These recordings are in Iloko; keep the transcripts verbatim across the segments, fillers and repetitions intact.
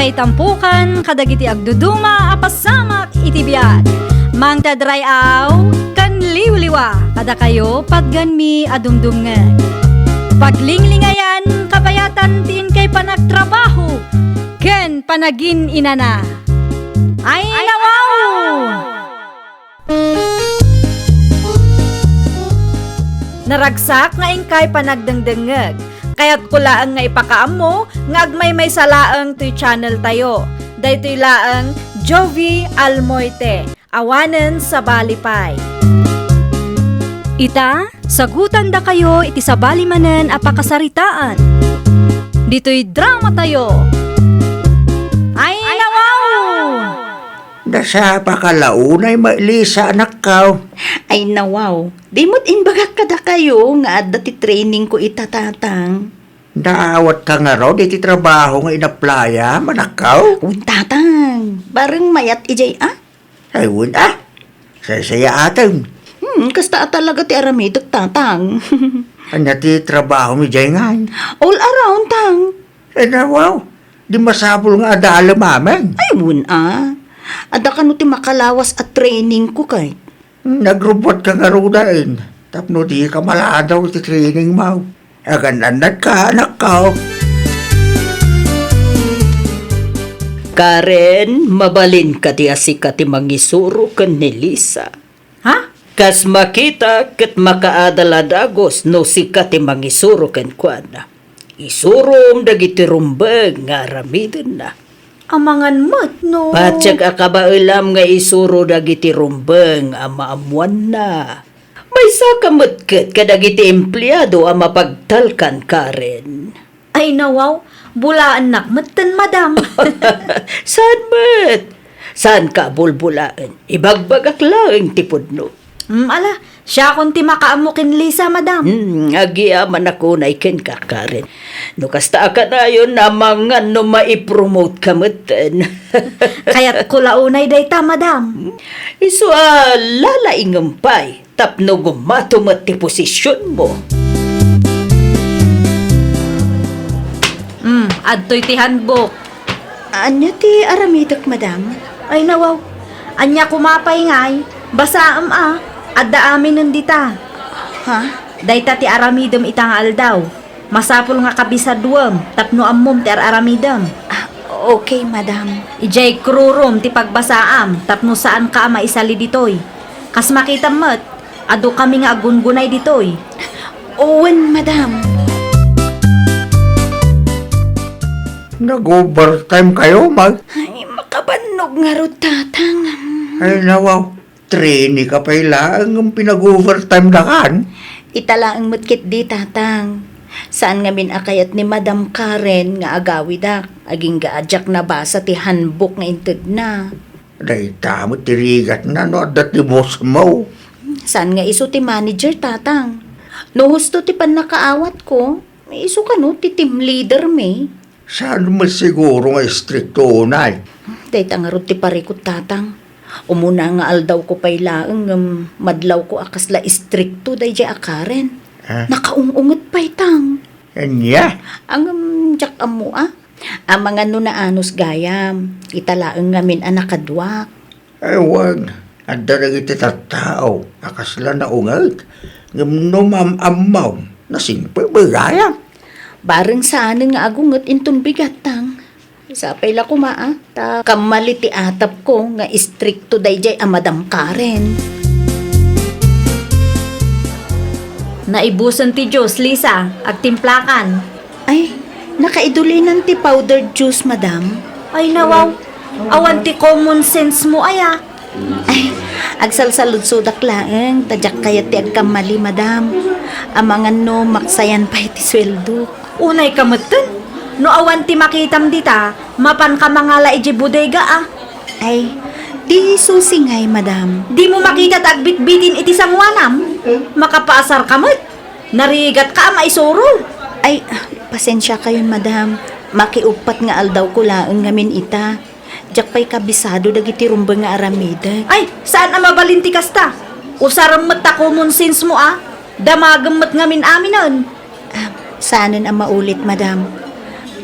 Ay tampukan kadagiti agduduma a pasamak iti biag. Mangted ray-aw ken liwliwa kadakayo patgenmi a dumdumngeg. Paglinglingayan, kabayatan ti inkay panagtrabaho ken panagin-inana. Ay, nawaw! Naragsak nga inkay panagdengdengngeg. Kayatko laeng nga ipakaammo nga agmaymaysa laeng toy channel tayo. Daytoy laeng Jovi Almoite, awanen sabali pay. Ita, sagutandakayo iti sabali manen a pakasaritaan. Ditoy drama tayo. Ay, nawaw! Nasapa ka la unay, Lisa, anakkaw. Ay, nawaw. Di met imbagak kadakayo nga adda ti training ko ita, Tatang. Naawat ka ngarud iti trabaho nga inaplayam, anakkaw? Wen, Tatang. Bareng mayat idiay, a? Ay, wen, a. Saysayaatem. Hmm, kasta a talaga ti aramidek, Tatang. Ania ti trabaho mi diay ngay? All around, Tang. Ay, nawaw. Di masapul nga adalem amin. Ay, wen, a. Adda kano ti makalawas a training ko kay. Nagrubbuat ka ngaruden tapno di ka maladaw iti training mo. Agan-annad ka, anakkaw. Karen, mabalin kadi a sika ti mangisuro ken ni Lisa? Ha? Kas makita ket makaadal a dagus no sika ti mangisuro kenkuana. Isurom dagiti rumbeng nga aramidenna. Amangan met no. Patiek a kabaelam nga isuro dagiti rumbeng a maammoanna. Maysaka met ket kadagiti empleado a mapagtalkan, Karen. Ay, nawaw, bulaennak metten, madam. Saan met? Saanka a bulbulaen? Ibagbagak laeng ti pudno. Mm, ala, siakon ti makaammo ken Lisa, madam. Hmm, agyamanak unay kenka, Karen. No kasta a kanayon, amangan no maipromote ka metten. Kayatko la unay dayta, madam. Isu a lalaingem pay tapno gumato met ti posisionmo. Hmm, adtoy ti handbook. Ania ti aramidek, madam? Ay, nawaw. Ania koma pay ngay? Basaem a. Adda aminen dita. Ha? Dayta ti aramidem ita nga aldaw. Masapul nga kabisaduem tapno ammom ti ar-aramidem. Ah, okay, madam. Idiay crew room ti pagbasaam tapno saanka a maisali ditoy. Kas makitam met, adu kami nga aggungunay ditoy. Wen, madam. Nag-overtime kayo, Mag? Ay, makabannog ngarud, Tatang. Ay, nawaw. Training ka pay laeng ngem pinag-overtime da kan? Ita laeng met ketdi, Tatang. Saan ngamin a kayat ni Madam Karen nga agawidak, agingga a diak nabasa ti handbook nga intedna. Dayta met ti rigatna no adda ti boss mo. Saan nga isu ti manager, Tatang. No husto ti pannakaawatko, isu kano ti team leader mi. Saan met siguro nga istrikto unay? Dayta ngarud ti parikut, Tatang. Umuna nga aldawko pay laeng ngem madlawko a kasla istrikto daydiay a Karen. Ah? Nakaung-unget pay, Tang. Ania? Ngem diak ammo a. Amangan no naanus gayam. Ita laeng ngamin a nakaduak. Ay, wen, adda dagiti tattao a kasla naunget, ngem no maam-ammom, nasingpet gayam. Bareng saanen nga agunget inton bigat, Tang. Sapay la koma a, ta kammali ti atapko nga istrikto daydiay a Madam Karen. Naibusen ti juice, Lisa. Agtimplakan. Ay, nakaidulinan ti powdered juice, madam. Ay, nawaw. Awan ti common sense mo, aya. Ay, agsalsaludsodak laeng, ta diak kayat ti agkammali, madam. Amangan no maksayan pay ti sueldo. Unay ka metten. No awan ti makitam dita, mapan ka mangala iti bodega, a. Ay, ti susi ngay, madam. Di mo makita ta agbitbitin iti sanguanam? Makapaasar ka met. Narigat ka a maisuro. Ay, pasensia kayon, madam. Makiuppat nga aldawko laeng ngamin ita. Diak pay kabisado dagiti rumbeng nga aramidek. Ay, saan a mabalin ti kasta? Usarem met ta common sense mo, a. Damagem met ngamin aminen. Ah, saanen a maulit, madam.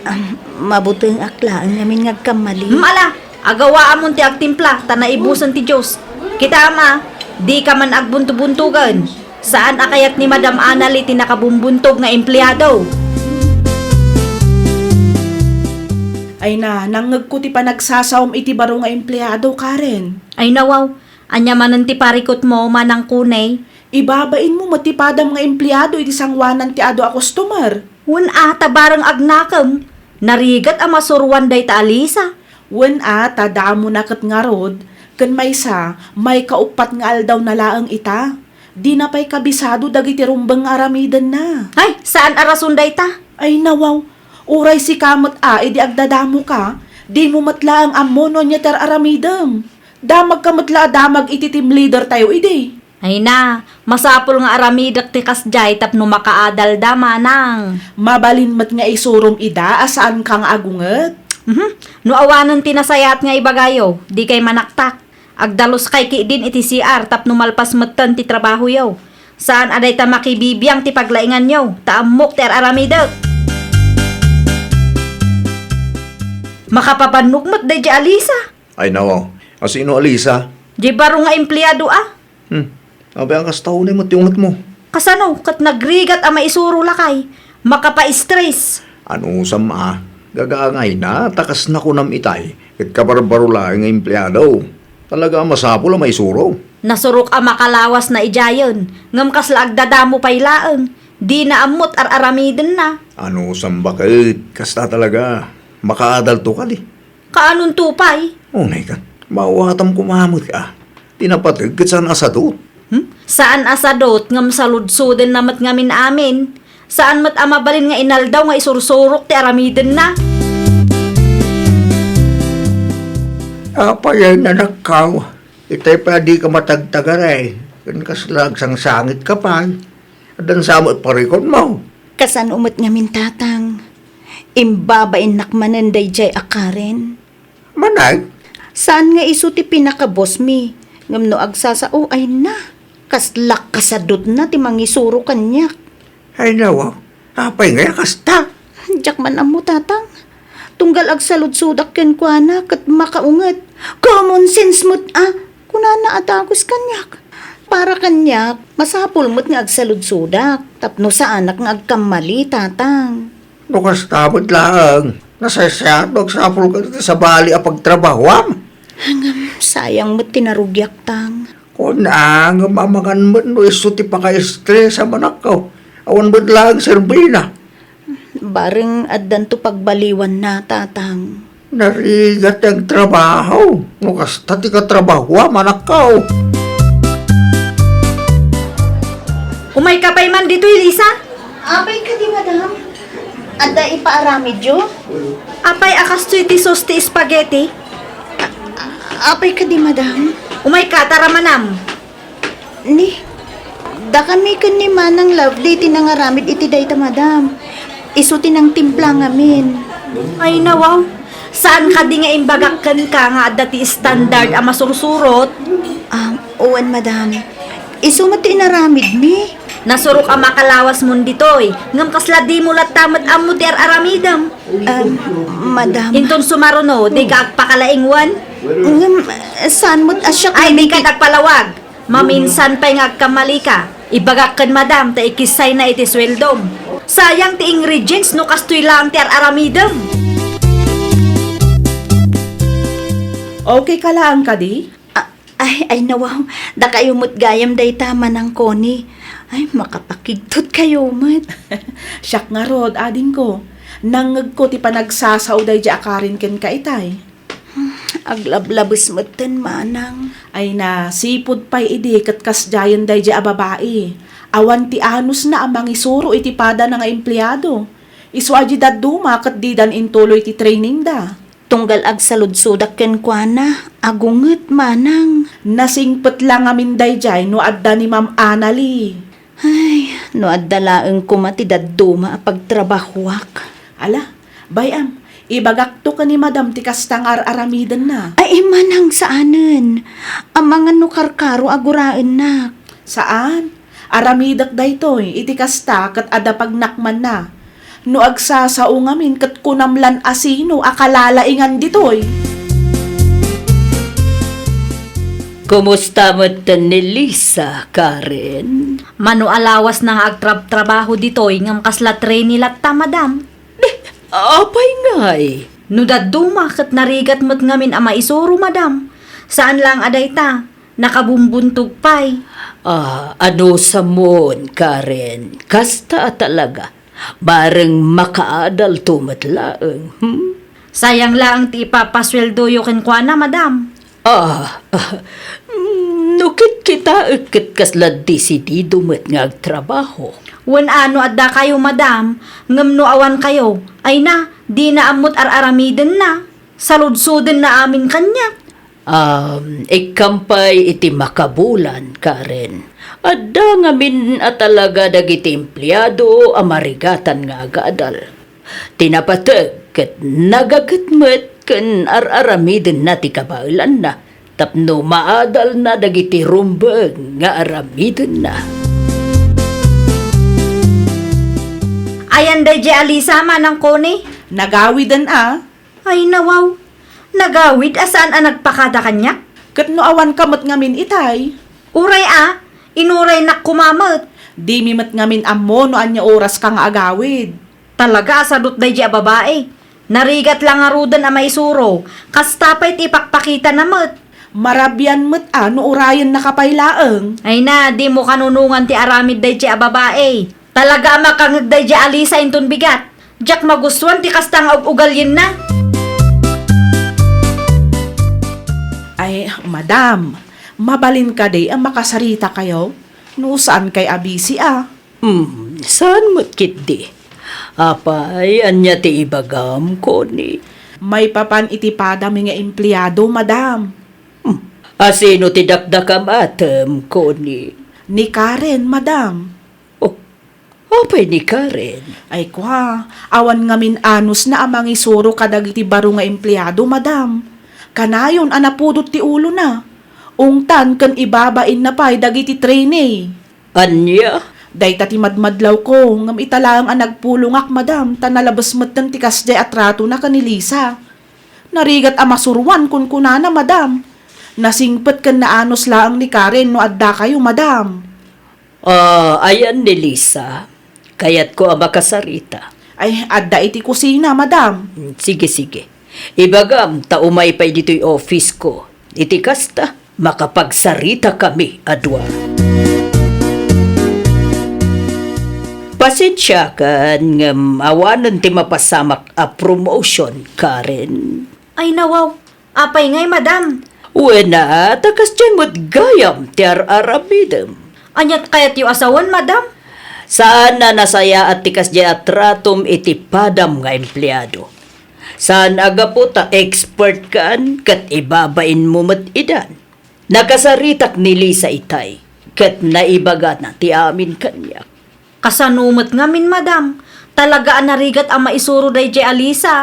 Ah, Mabutengak laeng ngamin nga agkammali. Hmm, ala, agawaamon ti agtimpla, ta naibusen ti Dios. Kitaem a, dika man agbunto-buntogen. Saan a kayat ni Madam Anali ti nakabumbuntog nga empleado. Ay na, nangngegko ti panagsasaom iti baro nga empleado, Karen. Ay na, wow. Ania manen ti parikutmo, Manang Kuney? Ibabainmo met ti padam nga empleado iti sangoanan ti adu a customer. Wen a, ta bareng agnakem. Narigat a masuroan dayta a Lisa. Wen a, ta damona ket ngarud, ken maysa, maikauppat nga aldawna laeng ita. Dina pay kabisado dagiti rumbeng nga aramidenna. Ay, saan a rason dayta? Ay, nawaw. Uray sika met a idi agdadamoka, dimo met laeng ammo no ania ti ar-aramidem. Damagka met la a damag iti team leader tayo idi. Ay na, masapul nga aramidek ti kasdiay tapno makaadalda, manang. Mabalin met nga isurom ida a saanka nga agunget. Mhm. No awanen ti nasayaat nga ibagayo, dikay manaktak. Agdaluskay ketdin iti C R tapno malpas metten ti trabahoyo. Saan a dayta makibibiang ti paglainganyo, ta ammok ti ar-aramidek. Makapabannog met daydiay a Lisa. Ay, nawaw. A sino a Lisa? Di baro nga empleado a. Hmm. Apay a kasta unay met ti ungetmo? Kasano, ket nagrigat a maisuro lakay. Makapa-stress. Anusam a, gagaangayna, ta kas nakunam itay, ket kabarbaro laeng nga empleado. Talaga a masapul a maisuro. Nasurok a makalawasna idiayen, ngem kasla agdadamo pay laeng. Dina ammo ti ar-aramidenna. Anusam baket, kasta talaga. Makaadalto kadi. Kaanonto pay? Unay ket, maawatam koma met a. Ti napateg ket saan a sadut. Hmm? Saan a sadut ngem saludsodenna met ngamin-amin. Saan met a mabalin nga inaldaw nga isursurok ti aramidenna. Apay a, anakko, itay pay a dika matagtagaray, ken kasla agsangsangitka pay. Addan sa met parikutmo. Kasano met ngamin, Tatang? Imbabainnak manen daydiay a Karen. Manay? Saan nga isu ti pinakabossmi, ngem no agsasao, ay na, kaslak kasadutna ti mangisuro kaniak. Ay, nawa, apay ngay a kasta? Diak man ammo, Tatang. Tunggal agsaludsodak kenkuana ket makaunget. Common sense met a, kunana a dagus kaniak. Para kaniak, masapul met nga agsaludsodak tapno saanak nga agkammali, Tatang. No kasta met laeng, nasaysayaat no agsapulka iti sabali a pagtrabahoam. Ngem sayang met ti narugiak, Tang. Kuna, ngem amangan met no isu ti paka-stress a manakkaw. Awan met laeng serbina. Bareng addanto pagbaliwanna, Tatang. Narigat ti agtrabaho. No kasta ti katrabahoam, anakko. Umayka pay man ditoy, Lisa? Apay kadi, madam? Adda ipaaramidyo? Apay a kastoy ti sauce ti spaghetti? Apay kadi, madam? Umayka, tara manam. Ni, dakami ken ni Manang Lovely ti nangaramid iti dayta, madam. Isu ti nangtimpla ngamin. Ay, nawaw. Saan kadi nga imbagak kenka nga adda ti standard a masursurot? Ah, wen, madam. Isu met ti inaramidmi. Nasurok a makalawasmon ditoy, ngem kasla dimo latta met ammo ti ar-aramidem. Ah, madam. Inton sumaruno, dika agpakalaing wen? Ngem, saan met a siak. Ay, dika nagpalawag. Maminsan pay nga agkammalika, ibagak ken madam ta ikissayna iti sueldom. Sayang ti ingredients no kastoy laeng ti ar-aramidem. Okay ka laeng kadi? Ah, ay, ay, nawaw. Dakayo met gayam dayta, Manang Connie. Ay, makapakigtot kayo met. Siak ngarud, adingko. Nangngegko ti panagsasao daydi a Karen kenka itay. Aglablabes metten, manang. Ay na, sipud pay idi ket kasdiayen daydi a babai. Awan ti anusna a mangisuro iti padana nga empleado. Isu a di dadduma ket didan intuloy ti trainingda. Tunggal agsaludsodak kenkuana, agunget, manang. Nasingpet la ngamin daydiay no adda ni Ma'am Anali. Ay, no adda laeng koma ti dadduma a pagtrabahoak. Ala, bay-am, ibagakto ken ni Madam ti kasta nga ar-aramidenna. Ay, manang saanen. Amangan no karkaro a guraennak. Saan? Aramidek daytoy, iti kasta ket adda pagnakmanna. No agsasao ngamin ket kunam lan a sino a kalalaingan ditoy. Kumusta metten ni Lisa, Karen? Mano a lawasna nga agtrabtrabaho ditoy ngem kasla trainee latta, madam. Apay ngay? No dadduma ket narigat met ngamin a maisuro, madam. Saan laeng a dayta, nakabumbuntog pay. Ah, anusamon, Karen. Kasta a talaga. Bareng makaadalto met laeng, hmm? Sayang laeng ti ipapasueldoyo kenkuana, madam. Ah, ah, mm, no kitkitaek ket kasla desidido met nga agtrabaho. Wen a no addakayo, madam, ngem no awankayo, ay na, dina ammot ar-aramidenna. Saludsodenna amin kaniak. Um, ikkam pay iti makabulan, Karen. Adda ngamin a talaga dagiti empleado a marigatan nga agadal. Ti napateg ket nagaget met ken ar-aramidenna ti kabaelanna tapno maadalna dagiti rumbeng nga aramidenna. Ayan daydiay a Lisa, Manang Connie? Nagawiden a. Ay, nawaw. Nagawid a saan a nagpakada kaniak? Ket no awanka met ngamin itay? Uray a, inuraynak koma met. Dimi met ngamin ammo no ania oraska nga agawid. Talaga a sadut daydiay a babai. Narigat la ngaruden a maisuro. Kasta pay ti ipakpakitana met. Marabian met a no urayennaka pay laeng. Ay na, dimo kanunongan ti aramid daydiay a babai. Talaga a makangeg daydiay a Lisa inton bigat. Diak magustuan ti kasta nga ug-ugalyenna. Ay, madam, mabalin kadi a makasarita kayo? No saan kay a busy a? Hmm, saan met ketdi? Apay, ania ti ibagam, Connie? Maipapan iti padam nga empleado, madam. Hmm, asino ti dakdakam atem, Connie? Ni Karen, madam. Oh, apay ni Karen? Ay kua, awan ngamin anusna a mangisuro kadagiti baro nga empleado, madam. Kanayon a napudot ti ulona. Ungtan ken ibabainna pay dagiti trainee. Ania? Dayta ti madmadlawko, ngem ita laeng a nagpulongak, madam, ta nalabes metten ti kasdiay a tratona ken ni Lisa. Narigat a masuroan, kunkunana, madam. Nasingpet ken naanus laeng ni Karen no addakayo, madam. Ah, ayan ni Lisa. Kayatko a makasarita. Ay, adda iti kusina, madam. Mm, sige, sige. Ibagam ta umay pay ditoy office ko. Iti kasta, makapagsarita kami a dua. Pasensiakan ngem awanen ti mapasamak a promotion, Karen. Ay, nawaw. Apay ngay, madam? Wen a, ta kasdiay met gayam ti ar-aramidem. Aniat kayatyo a sawen, madam? Saan a nasayaat ti kasdiay a tratom iti padam nga empleado. Saan a gapu ta expert kan ket ibabainmo met idan. Nakasaritak ni Lisa itay, ket naibagana ti amin kaniak. Kasano met ngamin, madam? Talaga a narigat a maisuro daydiay a Lisa.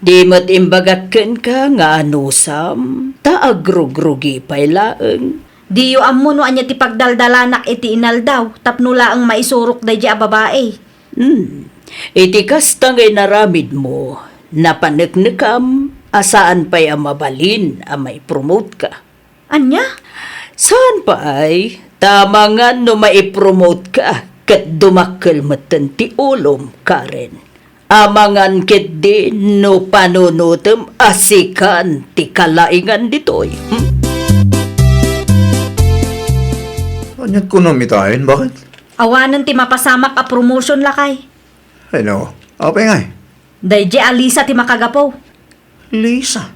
Di met imbagak kenka nga anusam, ta agrugrugi pay laeng. Diyo ammo no ania ti pagdaldalanak iti inaldaw tapno laeng maisurok daydiay a babai. Hmm. Iti kasta nga inaramidmo, napaneknekam a saan pay a mabalin a maipromote ka. Ania? Saan pay, ta amangan no maipromote ka, ket dumakkel metten ti ulom, Karen. Amangan ketdi no panunutem a sikan ti kalaingan ditoy. Hmm? Aniat kunam itayen, bakit? Awanen ti mapasamak a promotion, lakay. Ay, no. Apay ngay? Daydiay a Lisa ti makagapu. Lisa?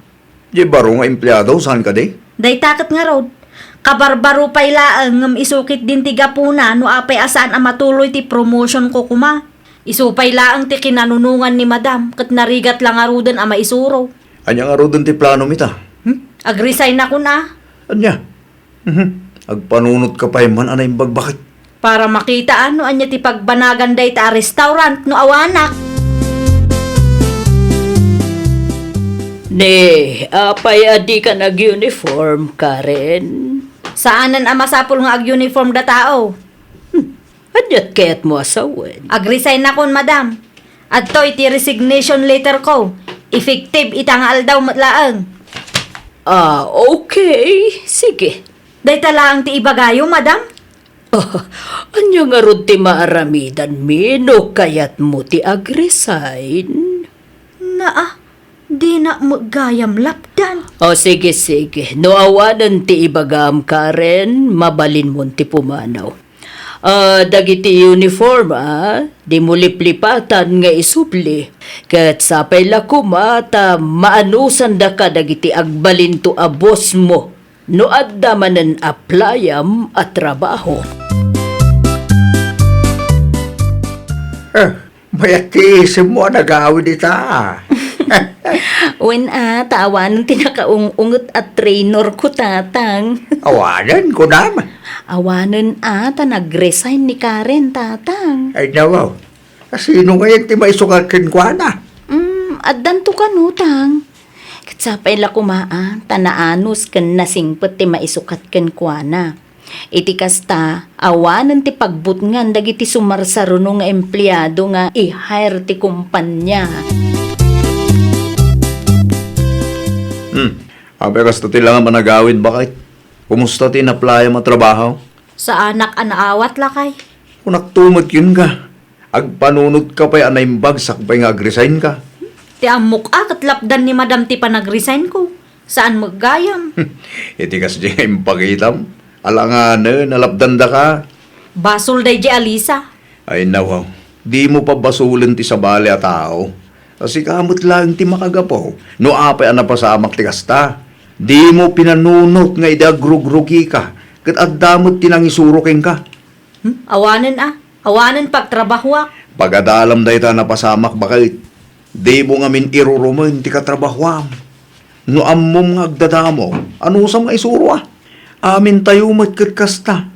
Di baro nga empleado, saan kadi? Dayta ket ngarud, kabarbaro pay laeng ngem isu ketdin ti gapuna no apay a saan a matuloy ti promotion ko koma. Isu pay laeng ti kinanunongan ni Madam ket narigat la ngaruden a maisuro. Ania ngaruden ti planom ita? Hmm? Agresign nakon a. Ania? Mhm. Agpanunot ka pay man a naimbagbakit. Para makita no ania ti pagbanagan dayta a restaurant no awanak. Ni, apay a dikan ag-uniform, Karen? Saanen a masapul nga ag-uniform da tao. Hmm. Aniat kayatmo a sawen? Agresign nakon, Madam. Adtoy ti resignation letter ko. Effective ita nga aldaw met laeng. Ah, okay. Sige. Dayta laeng ti ibagayo, madam? Ah, ania ngarud ti maaramidanmi no kayatmo ti agresign? Naa, dina met gayam lapdan. O, sige, sige. No awanen ti ibagam, Karen, mabalinmon ti pumanaw. Ah, dagiti uniform, ah, dimo liplipatan nga isubli. Ket sapay la koma ta maanusandaka dagiti agbalinto a bossmo no adda manen applyam a trabaho. Eh, mayat ti isemmo a nagawid ita. Wen a, ta awanen ti nakaung-unget a trainor ko, Tatang. Awanen, kunam? Awanen a, ta nag-resign ni Karen, Tatang. Ay, nawaw. Kasino ngayen ti maisukat kenkuana? Mm, addanto kano, Tang. Ket sapay la koma a, ta naanus ken nasingpet ti maisukat kenkuana. Iti kasta, awanen ti pagbutngan dagiti sumarsaruno nga empleado nga i-hire ti kumpanya. Hmm. Apay kasta ti langam a nagawid, baket? Kumusta ti in-applyam a trabaho? Saanak a naawat, lakay. Kunakto met kenka. Agpanunotka pay a naimbag sakbay nga agresignka. Ti ammok a ket lapdan ni Madam ti panagresign ko. Saan met gayam. Iti kasdi nga impakitam, alanganen a lapdandaka. Basol daydi a Lisa. Ay, nawaw. Dimo pabasolen ti sabali a tao. Ta sika met laeng ti makagapu no apay a napasamak ti kasta. Dimo pinanunot nga idi agrugrugika, ket adda met ti nangisuro kenka. Hmm? Awanen a. Awanen pagtrabahoak. Pagadalam dayta a napasamak, baket. Dimo ngamin irurumen ti katrabahoam. No ammom nga agdadamo, anusam nga isuro a? Amintayo met ket kasta.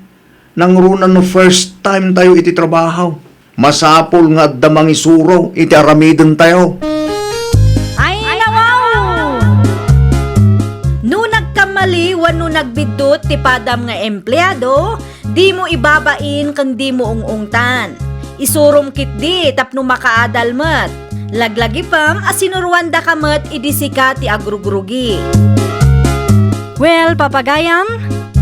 Nangruna no first time tayo iti trabaho, masapul nga adda mangisuro iti aramidentayo. Ay, nawaw! No nagkamali wenno nagbiddut ti padam nga empleado, dimo ibabain ken dimo ung-ungtan. Isurom ketdi tapno makaadal met. Laglagipem a sinuroandaka met idi sika ti agrugrugi. Well, papagayam,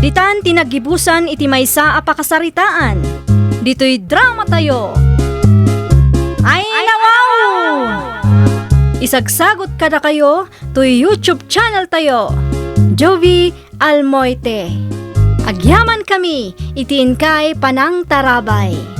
ditan ti naggibusan iti maysa a pakasaritaan. Ditoy dramatayo. Ay, nawaw! Isagsagot kadakayo toy YouTube channel tayo, Jovie Almoite. Agyamankami iti inkay panangtarabay.